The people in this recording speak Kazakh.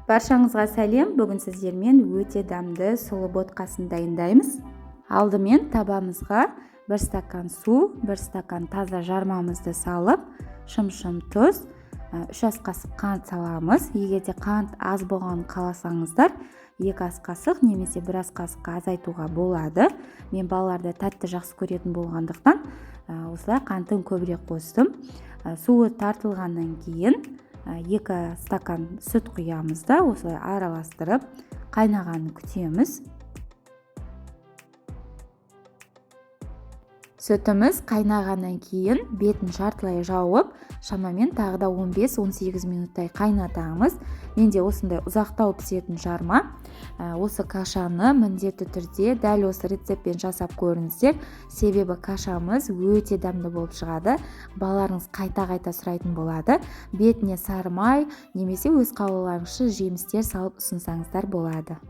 Баршаңызға сәлем! Бүгін сіздермен өте дәмді сұлы ботқасын дайындаймыз. Алдымен табамызға 1 стакан су, 1 стакан таза жармамызды салып, шым-шым тұз, 3 ас қасық қант саламыз. Егер де қант аз болғанын қаласаңыздар, 2 ас қасық немесе 1 ас қасыққа азайтуға болады. Мен балаларды тәтті жақсы көретін болғандықтан, осылай қантын көбірек қостым. Суы тартылғаннан кейін 2 стакан сүт құямыз да, осылай араластырып, қайнағанын күтеміз. Сүтіміз қайнағаннан кейін бетін жартылай жауып, шамамен тағы да 15-18 минуттай қайнатамыз. Менде осындай ұзақтау пісетін жарма. Осы кашаны міндетті түрде дәл осы рецептпен жасап көріңіздер. Себебі кашамыз өте дәмді болып шығады. Балаларыңыз қайта-қайта сұрайтын болады. Бетіне сары май немесе өз қалауларыңызша жемістер салып ұсынсаңыздар болады.